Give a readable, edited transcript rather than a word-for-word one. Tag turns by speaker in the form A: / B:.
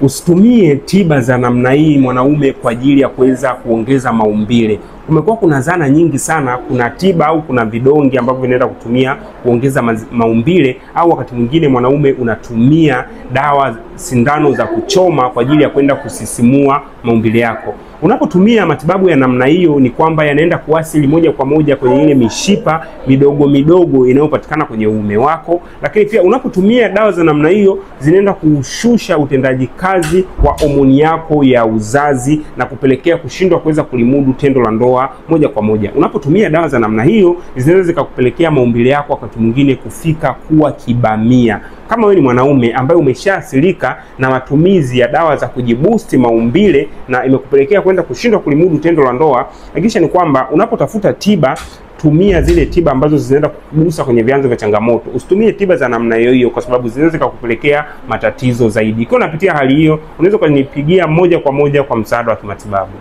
A: Usitumie tiba za namna hii mwanaume kwa ajili ya kuweza kuongeza maumbile. Kumekuwa kuna zana nyingi sana, kuna tiba au kuna vidonge ambavyo vinaenda kutumia kuongeza maumbile, au wakati mwingine mwanaume unatumia dawa, sindano za kuchoma kwa ajili ya kwenda kusisimua maumbile yako. Unapotumia matibabu ya namna hiyo, ni kwamba yanaenda kuasili moja kwa moja kwenye ile mishipa midogo midogo inayopatikana kwenye uume wako. Lakini pia unapotumia dawa za namna hiyo, zinaenda kushusha utendaji kazi wa homoni yako ya uzazi na kupelekea kushindwa kuweza kulimudu tendo la ndoa moja kwa moja. Unapotumia dawa za namna hiyo, zinaweza zikakupelekea maumbile yako wakati mwingine kufika kuwa kibamia. Kama wewe ni mwanaume ambaye umeshaathirika na matumizi ya dawa za kujibusti maumbile na imekupelekea kwenda kushindwa kulimudu tendo la ndoa, hakikisha ni kwamba unapotafuta tiba, tumia zile tiba ambazo zinaenda kukugusa kwenye vyanzo vya changamoto. Usitumie tiba za namna hiyo hiyo, kwa sababu zinaweza zikakupelekea matatizo zaidi. Ikiwa unapitia hali hiyo, unaweza ukanipigia moja kwa moja kwa msaada wa kimatibabu.